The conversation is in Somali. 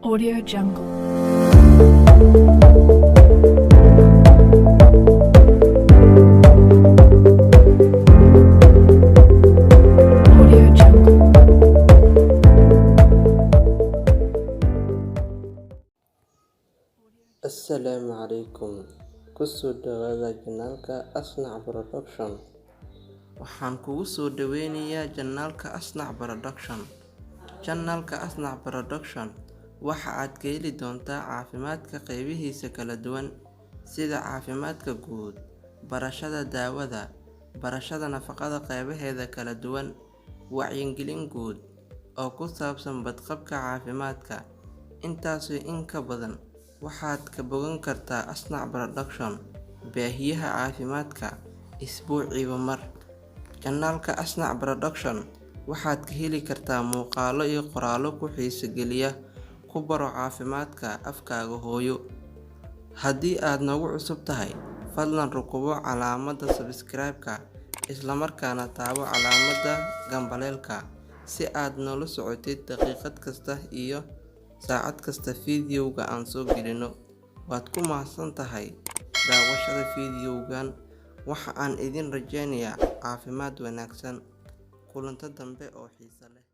Audio Jungle. Audio Jungle. Assalaamu calaykum. Kusoo dhawaada channelka Asnac Production. Waxaan kugu soo dhaweynayaa channelka Asnac Production. Channelka Asnac Production waxa aad ka heli doontaa caafimaadka qaybihiisa kala duwan, sida caafimaadka guud, barashada daawada, barashada nafaqada qaybaheeda kala duwan, wacyigelin guud oo ku saabsan badqabka caafimaadka. Intaas iyo in ka badan waxaad ka bogan kartaa Asnac Production baahiyaha caafimaadka isbuuciiba mar. Channelka Asnac Production waxaad ka heli kartaa muuqaallo iyo qoraallo ku xiiso geliya, ku baro caafimaadka afkaaga hooyo. Haddii aad nagu cusub tahay, fadlan rukubo calaamadda subscribe-ka, isla markaana taabo calaamadda gambaleelka si aad noola socotid daqiiqad kasta iyo saacad kasta fiidiyowga aan soo gelino. Waad ku mahadsan tahay daawashada fiidiyowgan. Waxa aan idin rajeynayaa caafimaad wanaagsan. Kulanto dambe oo xiiso leh.